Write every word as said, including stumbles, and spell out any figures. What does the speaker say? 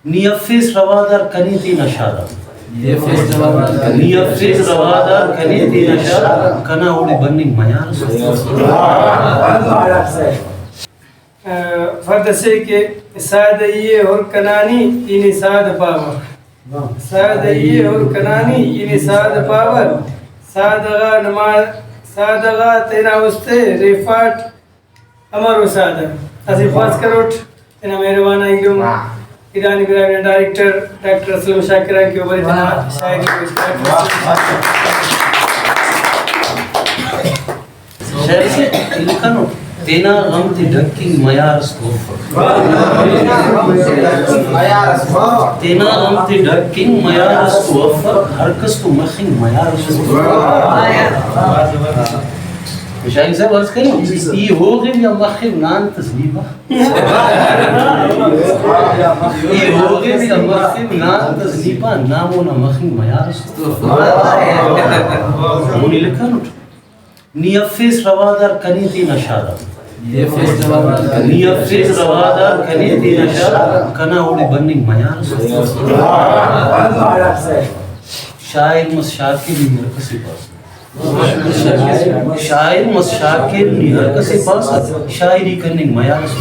نی افیس روادار کنے تینا شار آ۔ نی افیس روادار کنے تینا شار آ، کنا اوڑے بننگ میار ئس۔ فرد اسے کہ سادہ ای ءِ ہر کنانی ای نے سادہ پاوہ۔ سادہ ای ءِ ہر کنانی ای نے سادہ پاوہ۔ سادہ غا نما، سادہ غا تینا است ءِ ریفاٹ۔ امر و سادہ۔ اسہ خواست کروٹ تینا مہربان آ ایلم ایرانی براہوئی نا ڈائریکٹر ڈاکٹر اسلم شاکر آن کہ او برے تینا شاعری پیش کرے۔ شاعر سے لکھنٹ، تینا غم تے ڈکھنگ میار اس تو افک۔ تینا غم تے ڈکھنگ میار اس تو افک، ہر کس تو مخنگ میار اس تو افک۔ شاعر صاحب عرض کرے، ای ہوغے یا مخنگ نان تس نی پا۔ ای ہوغے یا مخنگ نان تس نی پا، نامونا مخنگ میار اس تو افک۔ مونی لکھنٹ۔ نی افیس روادار کنے تینا شار آ۔ نی افیس روادار کنے تینا شار آ، کنا اوڑے بننگ میار اس۔ شاعر مس شاکر نی ہر کسے پاس۔ شاعر مس شاکر نی ہر کسے پاس، شاعری کننگ میار اس۔